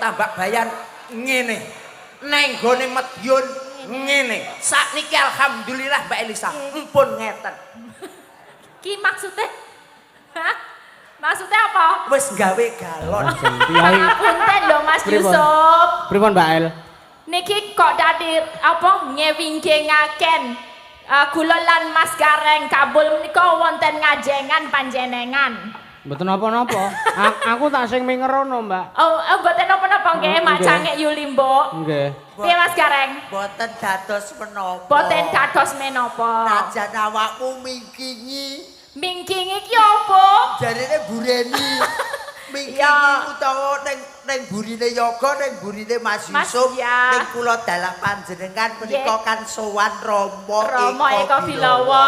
Tambak Bayan ngene. Neng gone Madiun ngene. Sakniki alhamdulillah, Mbak Elisa, empun ngeten. Ki maksudnya? Hah? Maksudnya apa? Wis gawe galon. Priyayi. Pangapunten lho, Mas Pripun? Yusuf. Pripun, Mbak El? Niki kok dadi apa ngewingkingaken kula lan Mas Gareng Kabul menika wonten ngajengan panjenengan. Mboten napa-napa. Aku tak sing mingerono, Mbak. Oh, mboten napa-napa nggih, Oh, Mak nggih. Cangik Yulimbo. Nggih. Piye, Mas Gareng? Boten dados menapa. Boten dados menapa. Najan awakmu mingkingi. Mingkingi ki apa? Jarene bureni. Mingkingi utawa ning ning burine yoga, ning burine Mas Mas, Yusuf, ya. Ning kula dalah panjenengan menika kan sowan Rama. Rama Eko Bilawa,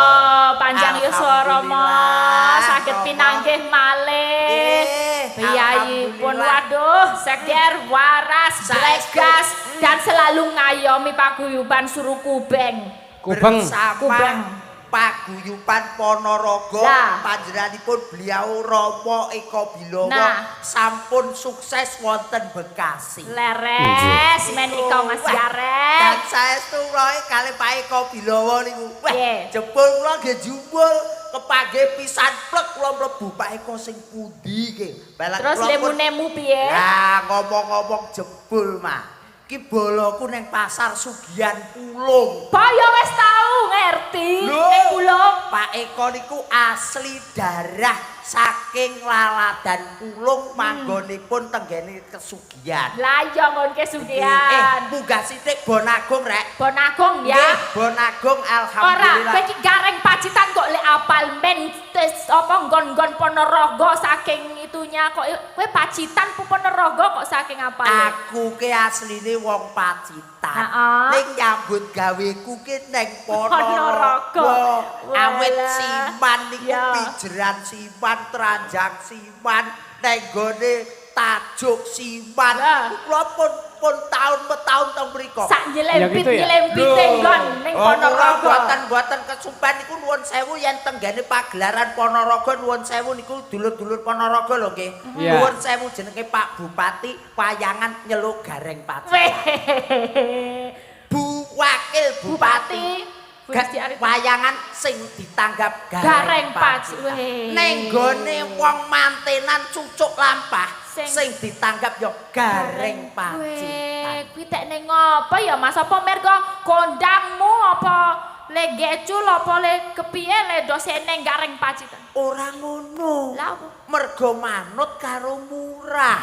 panjang yuswa Rama, Alhamdulillah, saged Rama. pinanggih malih. Piyayipun Alhamdulillah. Waduh, seger, waras, Saestu. blegas dan selalu ngayomi paguyuban Suru Kubeng. Kubeng. Bersama Kubeng. Paguyuban Ponorogo, Lah. Panjenenganipun beliau Rama Eko Bilawa Nah. sampun sukses wonten Bekasi. Leres menika, Mas Wah, Gareng. Dan saestu kula kalih Pak Eko Bilawa niku. Wah, jebul kula nggih jubul kepanggih pisan plek kula mlebu, Pak Eko sing pundi ki? Balak Terus kula pun- lemune piye? Lah, ngomong-ngomong jebul mah. Ki boloku ning pasar Sugihan Pulung. Kaya wis tau ngerti Lho. ning Pulung. Pak Eko niku asli darah saking Laladan Pulung, manggonipun tenggene Kesugihan. Lah iya, nggon Kesugihan. Munggah sithik Bonagung, rek. Bonagung ya. Nggih, Bonagung. Ora, Alhamdulillah. Kowe iki Gareng Pacitan kok lek apal men tes apa nggon-nggon Ponorogo saking itunya kok kowe Pacitan pu Ponorogo kok saking apal. Aku ke asline wong Pacitan. Ning nyambut gaweku ki neng Ponorogo. Ponorogo. Awit Walah. siman niku pijeran siman, tranjang siman, neng gone tajuk siman. Lah. Kula pun pun taun metaun teng mriku. Sak Ya gitu ya? nyelempit-nyelempite nggon ning Oh, kula Ponorogo. Mboten mboten kesupen niku, nuwun sewu, yen tenggene pagelaran Ponorogo, nuwun sewu niku dulur-dulur Ponorogo lho nggih. Iya. Nuwun sewu, jenenge Pak Bupati wayangan nyeluk Gareng Pacitan. Weh. Bu Wakil Bupati Bupati Bu Listi Arifin. Wayangan sing ditanggap Gareng Gareng Pacitan. Weh. Ning gone wong mantenan cucuk lampah Sing- sing ditanggap ya Gareng Weh, Pacitan. Kuwi tek ning apa ya, Mas? Apa mergo kondangmu, apa le gecul, apa le kepiye le dosene Gareng Pacitan? Ora ngono. Lah apa? Mergo manut karo murah.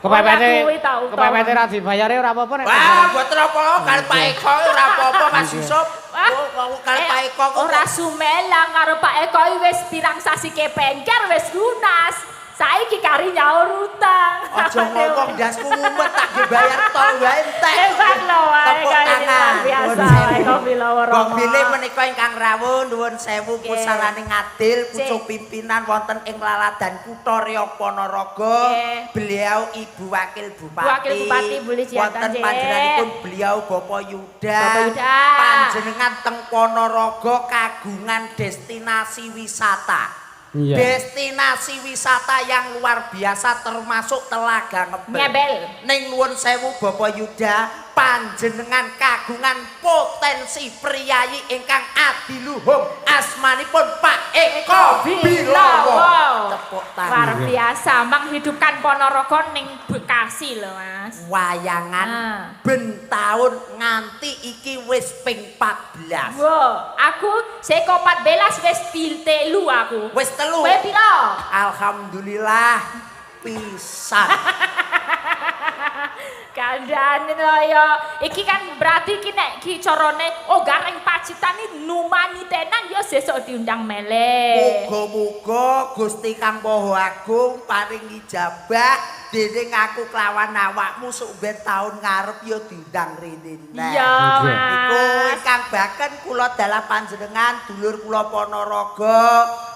Kepepete Ora kuwi ta utawa. Kepepete ra dibayare ora apa-apa nek. Wah, mboten apa karo Pak Eko ora apa-apa, Mas Yusuf. Wah. Oh, karo Pak Eko kok Ora sumelang karo Pak Eko iki wis pirang sasi kepengker wis lunas. Saiki kari nyaur utang. Aja ngomong ndasku mumet, tak bayar tol wae entek. Hebat lho wae Tepuk kaya tangan. luar biasa Nuwun sewu. Eko Bilawa Wong Rama. bilih menika ingkang rawuh, nuwun sewu, pusarane ngadil pucuk pimpinan wonten ing Laladan Kutha Reog Ponorogo. Beliau Ibu Wakil Bupati. Wakil Bupati Bu Lijianto, Wonten panjenenganipun beliau Bapak Yuda. Bapak Yuda. Panjenengan teng Ponorogo kagungan destinasi wisata. Destinasi wisata yang luar biasa termasuk Telaga Ngebel. Ngebel. Ning nuwun sewu, Bapak Yuda, panjenengan kagungan potensi priyayi ingkang adiluhung, asmanipun Pak Eko Bilowo. Tepuk Luar tangan. Biasa menghidupkan Ponorogo ning Bekasi lho, Mas. Wayangan ben taun nganti iki wis ping 14. Wo, aku seko 14 wis telu aku. Wis telu. Kowe piro? Alhamdulillah pisan. Kandhane lho ya. Iki kan berarti iki nek ki carane oh Gareng Pacitan iki numani tenan ya sesuk diundang meleh. Muga-muga Gusti Kang Maha Agung paring ijabah dening aku kelawan awakmu, sok ben taun ngarep ya diundang rene neh. Iya, Niku Mas. Ingkang baken kula dalah panjenengan, dulur kula Ponorogo,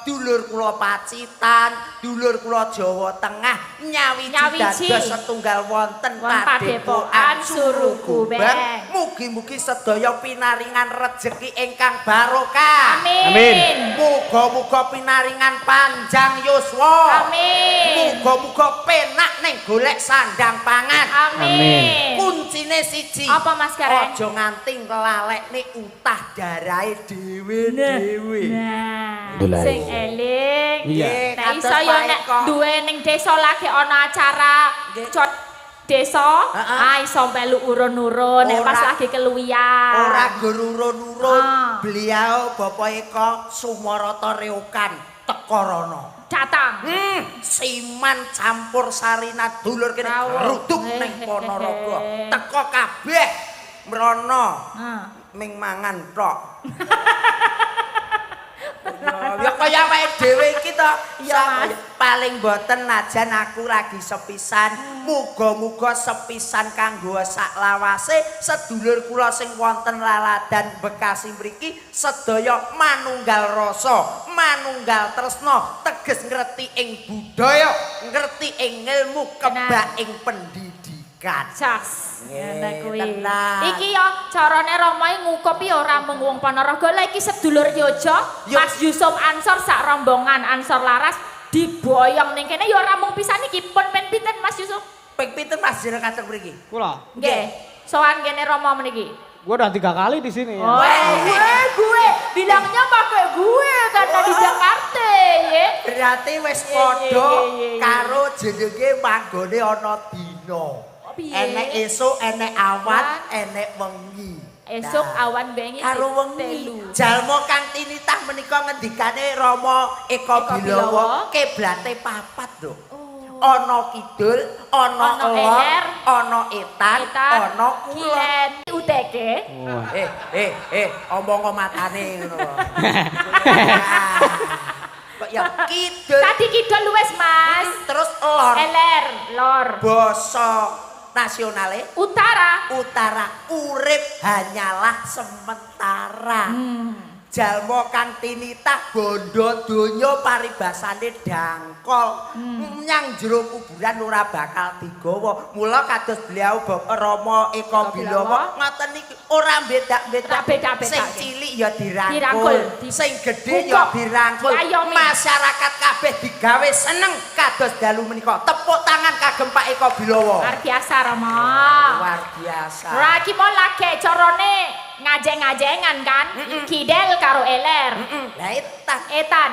dulur kula Pacitan, dulur kula Jawa Tengah nyawiji Nyawiji. Dados setunggal wonten Wonten Padepokan Padepokan Suru Suru Gubeng. Gubeng. Mugi-mugi sedaya pinaringan rejeki ingkang barokah. Amin. Amin. Muga-muga pinaringan panjang yuswa. Amin. Muga-muga penak ning golek sandang pangan. Amin. Kuncine siji. Apa, Mas Gareng? Aja nganti nglalekne utah darahe dhewe-dhewe. Nah, Dolai. sing eling. Iya. Nek iso ya nek duwe ning desa lagi ana acara Nggih. Desa, Heeh. ah iso melu urun-urun nek pas lagi keluwian. Ora gur urun-urun, Ah. beliau Bapak Eko Sumarata Reokan teka rono. Datang. Siman campur sarina dulur kene gruduk ning Ponorogo. Teka kabeh mrono ming mangan tok. Ya kaya awake dhewe iki to. Iya, Mas. Paling boten najan aku lagi sepisan. Muga-muga sepisan kanggo saklawase sedulur kula sing wonten Laladan Bekasi mriki sedaya manunggal rasa, manunggal tresna, teges ngerti ing budaya, ngerti ing ilmu, kebak ing pendidikan. Jas. Ngono kuwi. Iki ya carane Rama iki ngukup ya ora mung wong Ponorogo, lah iki sedulur Yojo. Mas Yusuf Ansor sak rombongan Ansor Laras diboyong ning kene ya ora mung pisan iki, pun pen pinten Mas Yusuf? Ping pinten Mas jenengan kateng mriki? Kula. Nggih. Sowan kene Rama meniki. Gua udah 3 kali di sini ya. Oh, gue bilangnya pakai gue karena di Jakarta ya. Berarti wis padha karo jenenge manggone ana dina. Piye? Enek esuk, enek awan, enek wengi. Esuk, awan, bengi, karo wengi. Jalma kang tinitah menika ngendikane Rama Eko Bilawa, kiblate papat lho. Ana kidul, ana lor, ana etan, ana kulon. UTK. Omong matane ngono. Kok ya kidul. Tadi kidul wis, Mas. Terus lor. Eler, lor. Basa nasionale utara. Utara, urip hanyalah sementara. Jalma kang tinitah bondo donya paribasane dangkol. Nyang jero kuburan ora bakal digawa. Mula kados beliau Bapak Rama Eko Bilawa ngoten niki ora beda-beda. Sing cilik ya dirangkul, sing gedhe ya dirangkul. Masyarakat kabeh digawe seneng kados dalu menika. Tepuk tangan kagem Pak Eko Bilawa. Luar biasa Rama. Luar biasa. Ora iki mau lagi carane ngajeng-ngajengan kan, kidel karo eler. Lah etan. Etan.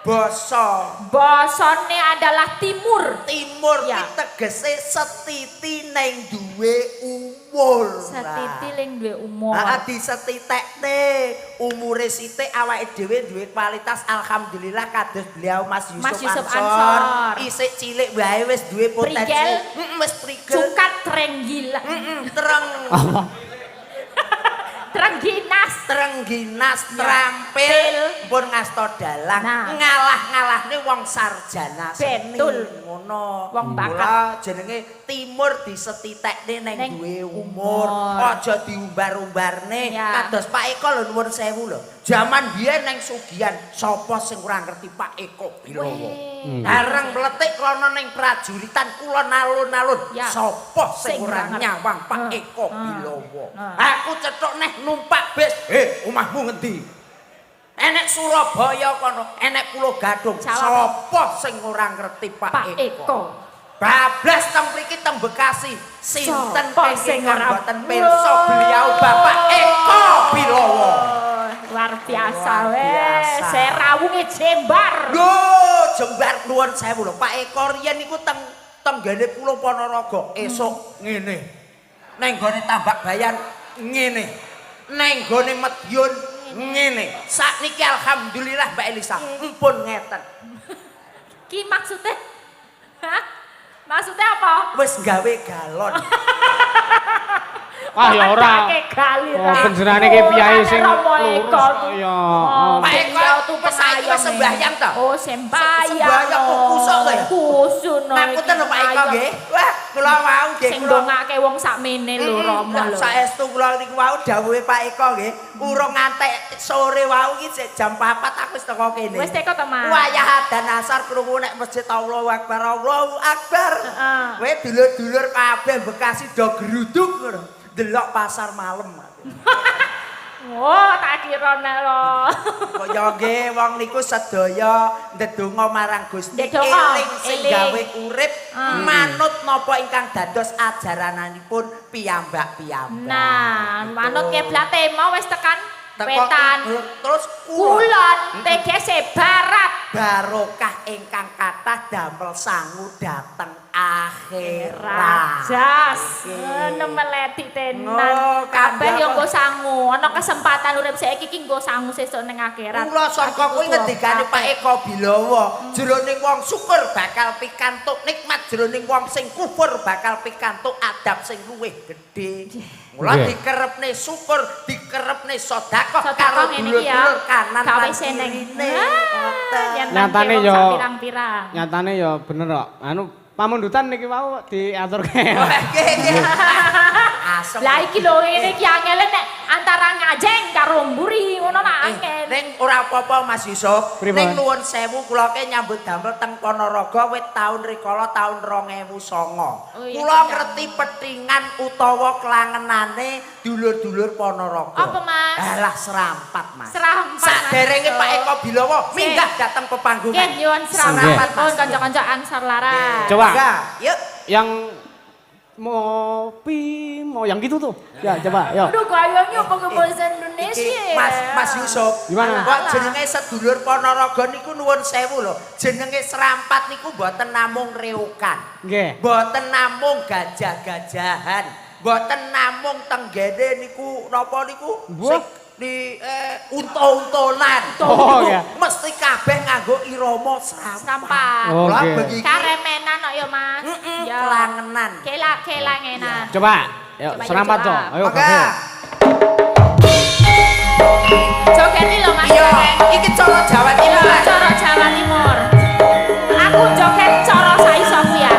Basa. Basane adalah timur. Timur ki tegese setiti ning duwe umur. Setiti ning duwe umur. Heeh, disetitekne. Umure sithik awake dhewe duwe kualitas alhamdulillah kados beliau Mas Yusuf, Mas Yusuf Ansor. Isik cilik wae wis duwe potensi. Wis prigel. Cukat trenggila. Treng. Trengginas. Trengginas, terampil, pun ngasta dalang, ngalah-ngalahne wong sarjana seni. Betul. Ngono. Wong bakat. Mula jenenge timur disetitekne ning duwe umur. Aja diumbar-umbarne. Kados Pak Eko lho nuwun sewu lho. Jaman biyen ning Sugihan, sapa sing ora ngerti Pak Eko Bilawa? Bareng mletik rono ning prajuritan kulon alun-alun, sapa sing ora nyawang Pak Eko Bilawa? Aku cethuk neh numpak bis. Omahmu ngendi? Enek Surabaya kono, enek Pulo Gadung. Sapa sing ora ngerti Pak Eko? Bablas teng mriki teng Bekasi. Sinten sing ora boten pirsa beliau Bapak Eko Bilawa. Luar biasa weh. Serawunge jembar. Lho, jembar nuwun sewu lho. Pak Eko riyen niku teng tenggene Pulo Ponorogo. Esuk ngene. Neng gone Tambak Bayan ngene. Neng gone Madiun ngene. Sakniki alhamdulillah Mbak Elisa empun ngeten. Ki maksudnya? Hah? Maksudnya apa? Wis gawe galon. Wah ya ora. Oh, penjenengane ki piyai sing lurus ya. Pak Eko wis saiki wis sembahyang to? Oh, sembahyang. Sembahyang kok kusuk to ya? Kusuk. Ngapunten lho Pak Eko nggih. Wah, kula wau nggih sing ndongake wong sakmene lho Rama lho. Saestu kula niku wau dawuhe Pak Eko nggih. Urung ngantek sore wau iki jam 4 aku wis teko kene. Wis teko to, Mas. Wayah adzan asar krungu nek masjid Allahu Akbar, Allahu Akbar. Kowe dulur-dulur kabeh Bekasi do geruduk ngono. Delok pasar malam. Oh, tak kira nek lho. Kaya nggih wong niku sedaya ndedonga marang Gusti, eling sing gawe urip, manut napa ingkang dados ajarananipun piyambak-piyambak. Nah, manut kiblate mau wis tekan wetan. Terus kulon, tegese barat. Barokah ingkang kathah damel sangu dhateng akhirat. Jas, ngono meleti tenan. Kabeh yo nggo sangu, ana kesempatan urip saiki iki nggo sangu sesuk ning akhirat. Kula sangka kuwi ngendikane Pak Eko Bilowo, jroning wong syukur bakal pikantuk nikmat, jroning wong sing kufur bakal pikantuk adab sing luwih gedhe. Mula dikerepne syukur, dikerepne sedekah karo dulur-dulur kanan lan kirine. Nyatane yo nyatane yo bener kok. Anu pamundutan niki wau diaturke. Nggih, nggih. Asem. Lah iki lho ngene iki angele nek antara ngajeng karo mburi ngono nak angel. Ning ora apa-apa Mas Yusuf. Ning nuwun sewu kula ke nyambut damel teng Ponorogo wit taun rikala taun 2009. Kula ngerti petingan utawa klangenane dulur-dulur Ponorogo. Apa Mas? Alah serampat Mas. Serampat. Saderenge Pak Eko Bilowo minggah dateng pepanggungan. Nggih nyuwun serampat pun kanca-kanca Ansor Laras. Coba. Yuk. Yang ngopi mau yang gitu tuh. Ya coba, yuk. Aduh kayaknya pakai bahasa Indonesia. Mas Mas Yusuf. Gimana? Kok jenenge sedulur Ponorogo niku nuwun sewu lho. Jenenge serampat niku mboten namung reokan. Nggih. Mboten namung gajah-gajahan. Mboten namung tenggene niku napa niku? Sing di unta-untonan. Oh, iya. Mesti kabeh nganggo irama serampat. Oh, okay. Karemenan kok ya Mas. Ya. Kelangenan. Kelangenan. Coba, yuk serampat toh. Ayo kabeh. Joget lho Mas. Iya, iki cara Jawa Timur. Cara Jawa Timur. Aku joget cara saisoku ya.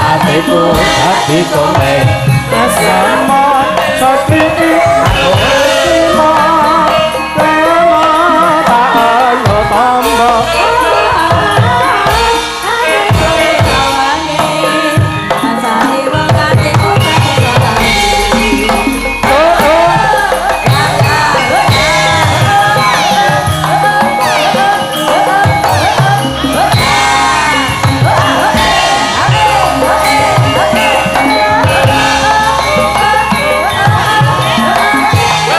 Atiku dadi kuning asem soti aku timo lewa tak ono tombo Hey!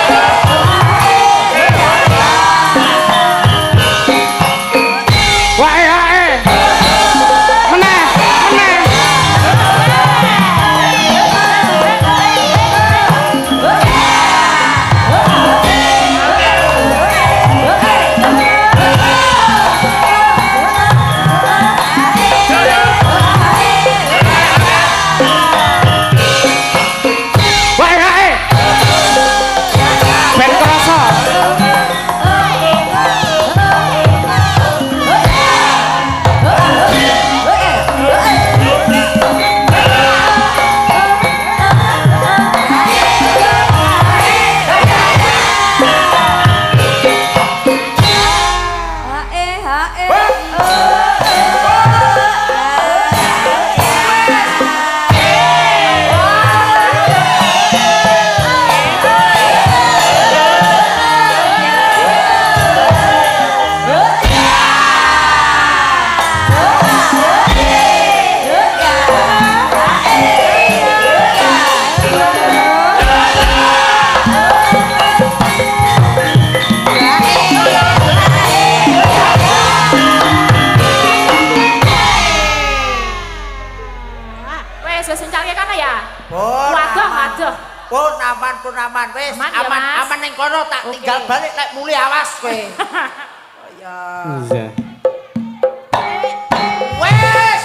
pun aman wis. Aman ya, Aman, Mas? Aman ning kono tak tinggal balik lek muli awas kowe. Oh iya. Iya. Wes.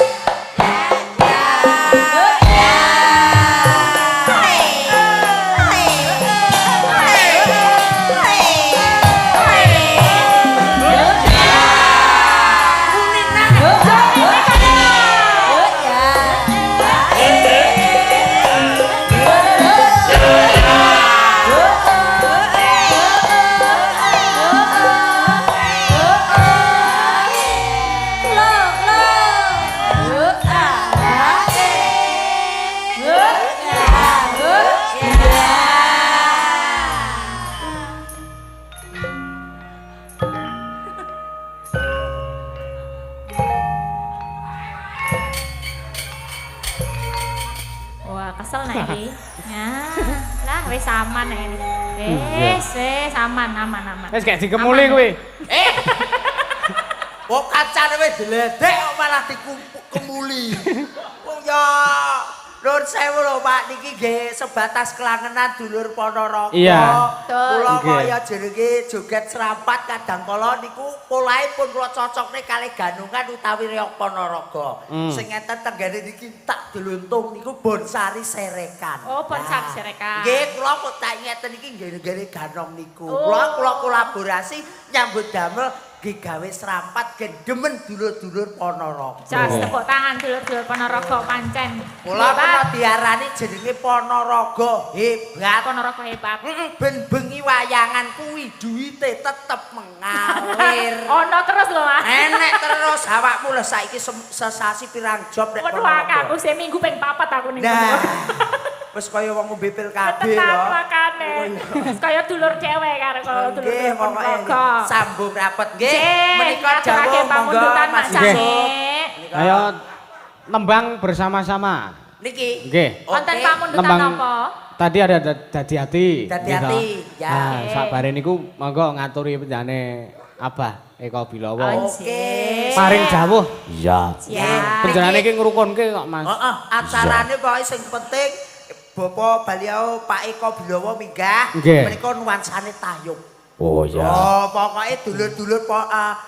Wah, kesel nek iki. Nah, lah wis aman nek ini. Wis, wis aman, aman, aman. Wis gak dikemuli kuwi. Eh. Wong kacane wis dledek kok malah dikemuli. Wong ya nuwun sewu lho Pak, niki nggih sebatas kelangenan dulur Ponorogo. Iya. Kula Nggih. kaya jenenge joget serampat kadang kala niku polahe pun kula cocokne kalih ganungan utawi reog Ponorogo. Sing ngeten tenggene niki tak deluntung niku Bonsari Serekan. Oh, Bonsari Nah, Serekan. Nggih, kula kok tak ngeten iki nggih ganong niku. Oh. Kula kula kolaborasi nyambut damel nggih gawe serampat gen demen dulur-dulur Ponorogo. Jas tepuk tangan dulur-dulur Ponorogo pancen. Kula Hebat. pernah diarani jenenge Ponorogo hebat. Ponorogo hebat. Ben bengi wayangan kuwi duwite tetep mengalir. Ono terus lho, Mas. Enek terus awakmu lho saiki sesasi pirang job nek Waduh, Ponorogo. aku seminggu ping papat aku ning Nah. Ponorogo. Wis kaya wong ngombe pil kabeh Tenan lho. makane. Wis kaya dulur dhewe karo karo Nggih, dulur pokoke Ponorogo. sambung rapet nggih. Nggih, Menika ngaturake dawuh monggo pamundutan Mas Mas Yusuf. Cami. Ayo nembang bersama-sama. Niki. Nggih. Wonten Oke. pamundutan Nembang apa? Tadi ada dadi ati. Dadi nggih ati, toh? ya. Nah, Oke. sakbare niku monggo ngaturi penjane Abah Eko Bilowo. Oke. Paring dawuh. Iya. Siap. Penjenengane iki ngrukunke kok, Mas. Heeh, acarane pokoke sing penting Bapak beliau Pak Eko Bilowo minggah menika nuansane tayub. Oh ya. Oh, pokoke dulur-dulur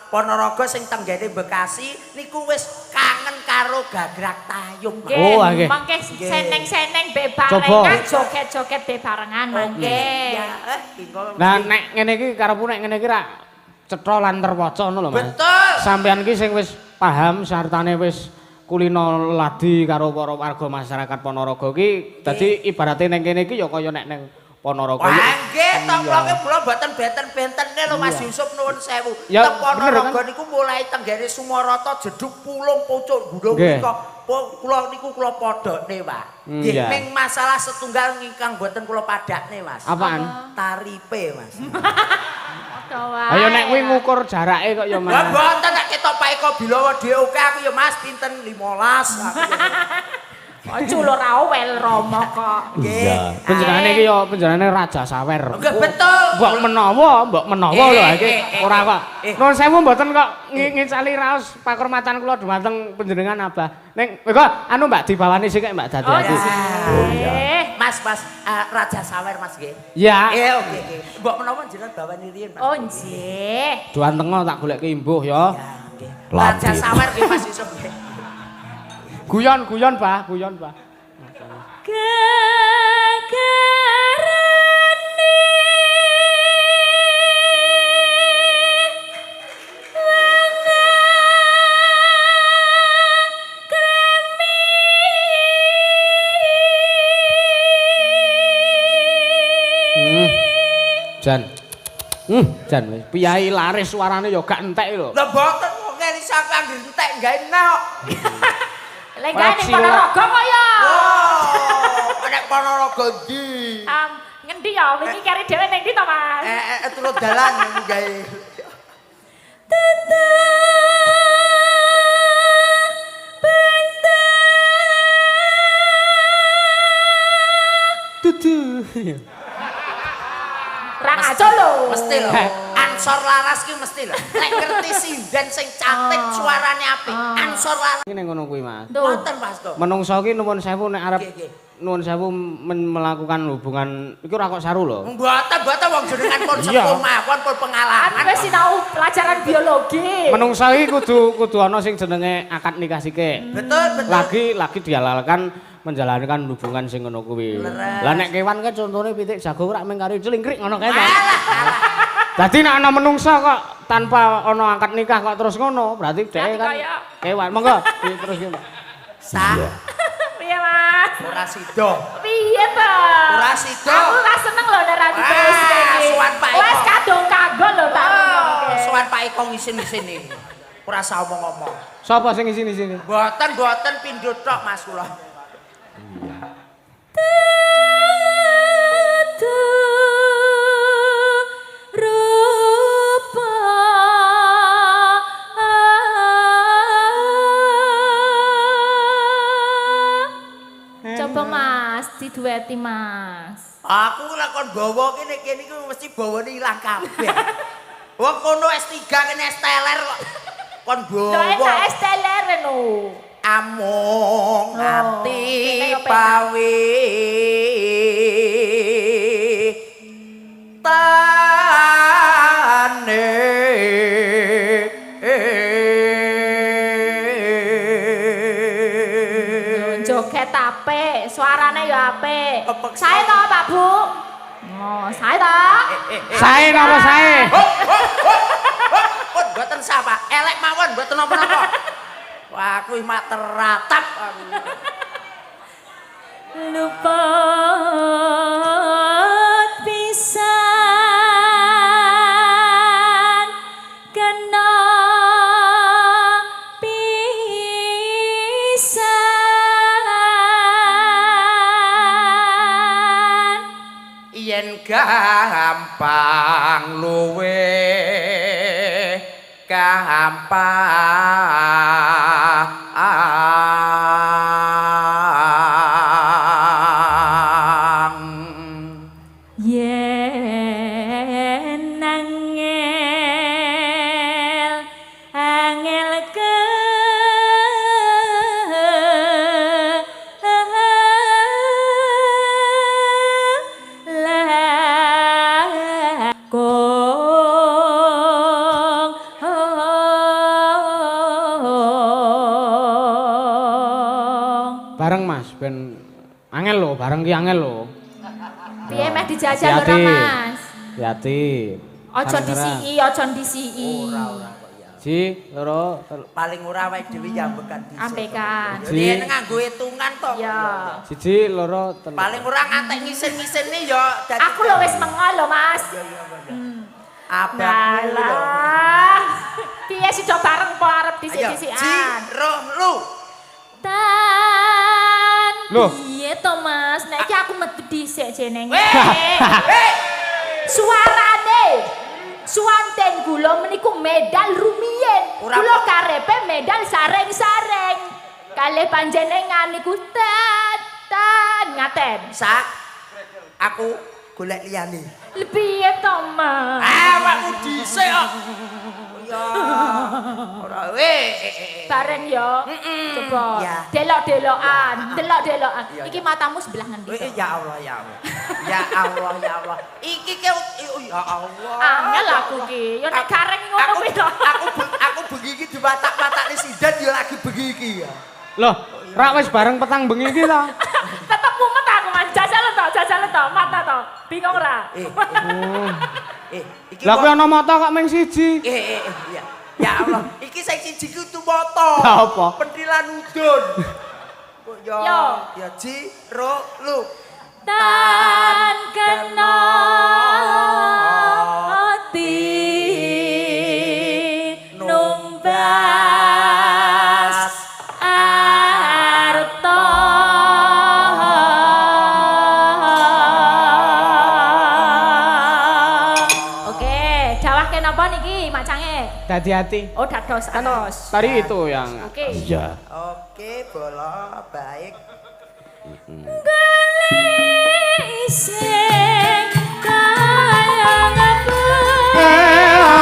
Ponorogo sing tenggene Bekasi niku wis kangen karo gagrak tayub. Mas. Oh, nggih. Mangke Nggih. seneng-seneng be Coba. barengan, joget-joget be barengan mangke. Ya, engko Nah, nek ngene iki karepku nek ngene iki rak cetha lan terwaca ngono lho, Mas. Betul. Sampeyan iki sing wis paham sartane wis kulino ladi karo para warga masyarakat Ponorogo iki dadi ibarate ning kene iki ya kaya nek ning Ponorogo. Wah, nggih to kula ki kula mboten benten-bentene lho Mas Yusuf nuwun sewu. Ya, Teng Ponorogo bener, kan? niku mulai tenggene Sumoroto, Jeduk, Pulung, Pucuk, Gunung Nggih. nika kula niku kula padhakne, Pak. Nggih, ning masalah setunggal ingkang mboten kula padhakne, Mas. Apaan? Taripe, Mas. Padha wae. Ayo nek kuwi ngukur jarake kok ya, Mas. Lah mboten nek ketok Pak Eko Bilowo dhewe oke aku ya Mas pinten 15 aku. Aja lho ra wel Rama kok. Nggih. Iya. Penjenengane iki ya penjenengane Raja Sawer. Nggih betul. Mbok menawa, mbok menawa lho iki ora kok. Nuwun sewu mboten kok ngicali raos pakurmatan kula dhumateng panjenengan Abah. Ning kok anu Mbak dibawani sik Mbak dadi Oh, ati. iya. Mas, Mas, Raja Sawer Mas nggih. Ya. Oke oke. Mbok menawa jenengan bawani riyin Mas. Oh, nggih. Duan tengo tak golekke imbuh ya. Ya, nggih. Raja Lambe. Sawer nggih Mas Yusuf nggih. Guyon, guyon, Bah, guyon, Bah. Gegerane Jan. Jan wis piyai laris suarane ya gak entek lho. Lah mboten wong ngene sampe anggere entek gawe nok. Lek gawe ning Ponorogo kok ya. Oh, nek Ponorogo ndi? Ngendi ya wingi keri dhewe ning ndi to, Mas? Turut dalan gawe. Dudu. Ra ngaco lho. Mesti lho. Ansor Laras ki mesti lho. Nek ngerti sinden sing cantik suarane apik. Ansor Laras. Iki ning ngono kuwi, Mas. Wonten, Mas to. Menungso ki nuwun sewu nek arep Nggih, nggih. nuwun sewu melakukan hubungan iku ora kok saru lho. Mboten, mboten wong jenengan pun Iya. sepuh mawon pun pengalaman. Kan wis sinau pelajaran biologi. Menungso iki kudu kudu ana sing jenenge akad nikah sike. Betul, betul. Lagi dihalalkan menjalankan hubungan sing ngono kuwi. Leres. Lah nek kewan kan contone pitik jago ora mung karo celingkrik ngono kae ta. Alah, alah. Dadi nek ana menungso kok tanpa ana akad nikah kok terus ngono, berarti dhek Berarti kan kaya- kewan. Monggo terus ki, Mbak. Sa, Piye, Mas? ora sida. Piye to? Ora sida. Aku ora seneng lho nek ra diteruske Wah, iki. sowan Pak Eko. Wes kadung kagol lho tak Oh, rungokake. sowan Pak Eko ngisin-ngisini. Ora usah omong-omong. Sapa sing isini-sini? Mboten, mboten pindho tok Mas kula. Rupa. Coba Mas, didueti Mas. Aku lek kon bawa kene kene iki mesti bawane ilang kabeh. Wong kono S3 kene S teler kok. Kon Lho enak bawa es teler no. amung Oh, ati kene yo penak. pawe tane. Joget apik, suarane ya apik. Kepeksa. Sae to, Pak Bu? Oh, sae to? Sae napa sae? Pun mboten sah, Pak. Elek mawon mboten napa-napa. Wah, aku mak teratap aku. Luput pisan kena pisan. Yen gampang luwe gampang. Yen angel angel ke lakong. Bareng Mas ben angel lho, bareng ki angel lho. Piye meh dijajal ora Hati-hati. Mas? Hati-hati. Aja disiki, aja disiki. Ji, loro, telu. Paling ora awake dhewe jambekan dhisik. Ambekan. Ya yen nganggo hitungan to. Ya. Siji, loro, telu. Paling ora ngantek ngisin-ngisini ya dadi Aku lho wis mengol lho, Mas. Abangmu lho. Lah. Piye sida bareng po arep Ayo, dhisik-dhisikan? Ji, ro, lu. Tan. Loh. Piye to, Mas? Nek iki aku metu dhisik jenenge. Weh, Suarane. Suwanten kula meniku medal rumiyin. Ora Kula apa- karepe medal sareng-sareng. Kalih panjenengan niku tan tan ngaten. Sa, aku golek liyane. Piye to, Mas? Awakmu dhisik kok. Ya. Ora weh. Bareng ya. Coba Ya. delok-delokan, delok-delokan. Iya, Iki matamu sebelah ngendi Weh, to? ya Allah, ya Allah. Ya Allah, ya Allah. Iki ke ya Allah. Angel aku ki. Ya nek gareng ngono kuwi to. Aku bengi iki diwatak-watakne sidan ya lagi bengi iki ya. Loh, rak wis bareng petang bengi iki to. Tetep mumet aku Mas. Jajal to, jajal to, mata to. Bingung ora? Eh, eh, iki Lah kok kuwi ana mata kok mung siji. eh, iya. Ya Allah, iki sing siji ku tu moto. Lah apa? Pentilan udun. Kok ya Yo. ya ji ro lu. Tan kena ati numbas arta. Oke, dawahke napa niki macange? Dadi ati. Oh, dados atos. Tadi itu yang Oke. Iya. Oke, bola baik. Golek sing kaya ngapa. Eh,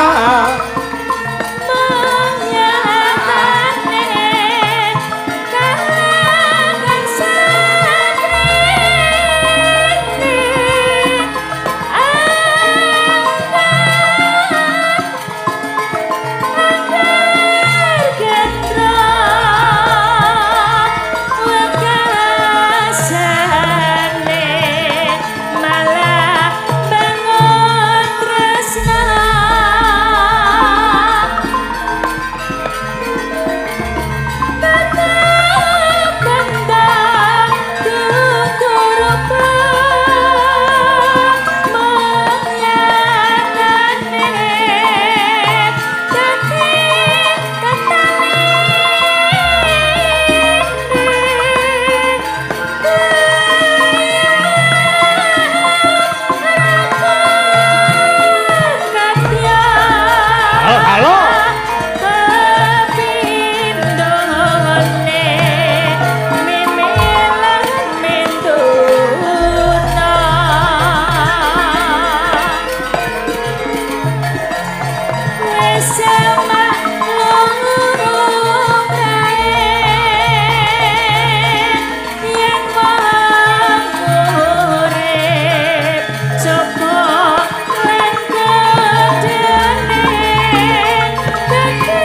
Semak lumrahe yen wong urip cukup lan gedene dadi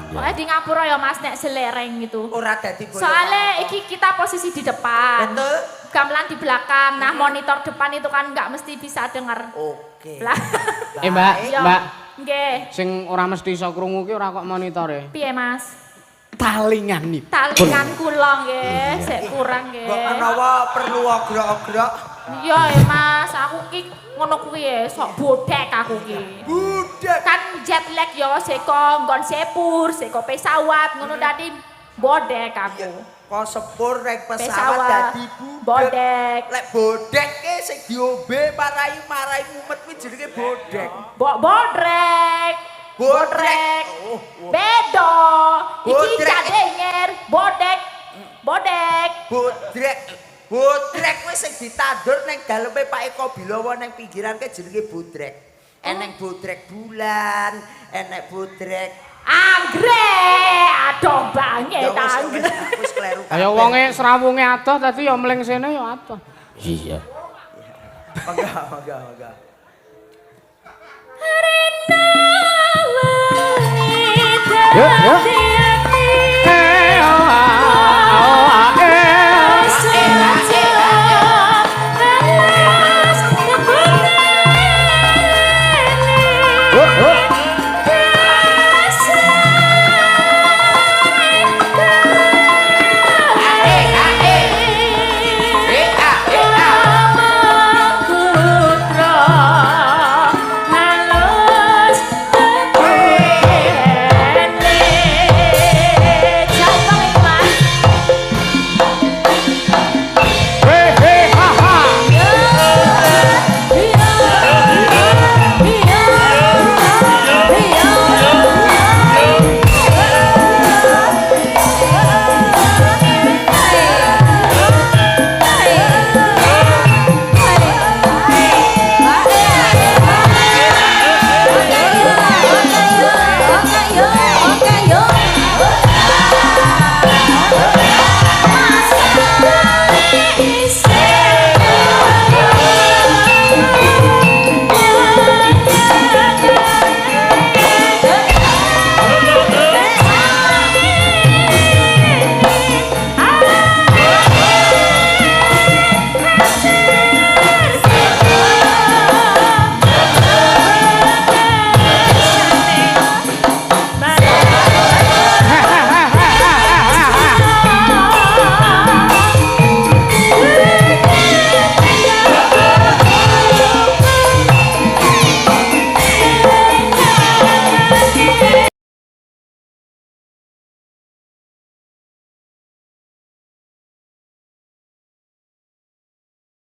Pokoknya di ngapura ya Mas nek selereng gitu. Ora dadi boyo. Soalnya iki kita posisi di depan. Betul. Gamelan di belakang. Nah, monitor depan itu kan nggak mesti bisa denger. Oke. Lah. Mbak, Yo. Mbak, Nggih. sing ora mesti iso krungu ki ora kok monitore. Piye, Mas? Talingan nih. Talingan kula nggih, sik kurang nggih. Mbok menawa perlu ogrok-ogrok. Iya ya, Mas, aku ki ngono kuwi ya, sok bodek aku ki. Budek. Kan jet lag yo seko nggon sepur, seko pesawat ngono dadi bodek aku. Kok sepur rek pesawat Pesawat dadi budek. Bodek. Lek bodek ke sing diombe marai-marai mumet kuwi jenenge bodek. Bodrek. Bodrek. Oh, oh. Bedo. Iki Bodrek. cadenger, bodek. Bodek. Bodrek. Bodrek kuwi sing ditandur ning daleme Pak Eko Bilowo ning pinggiran ke jenenge bodrek. Eneng bodrek bulan, enek bodrek. Anggrek. Aduh banget Ya wis, anggrek. wis, wis kleru. Kaya wonge srawunge adoh tadi ya mling sene ya adoh. Iya. Monggo, monggo, monggo.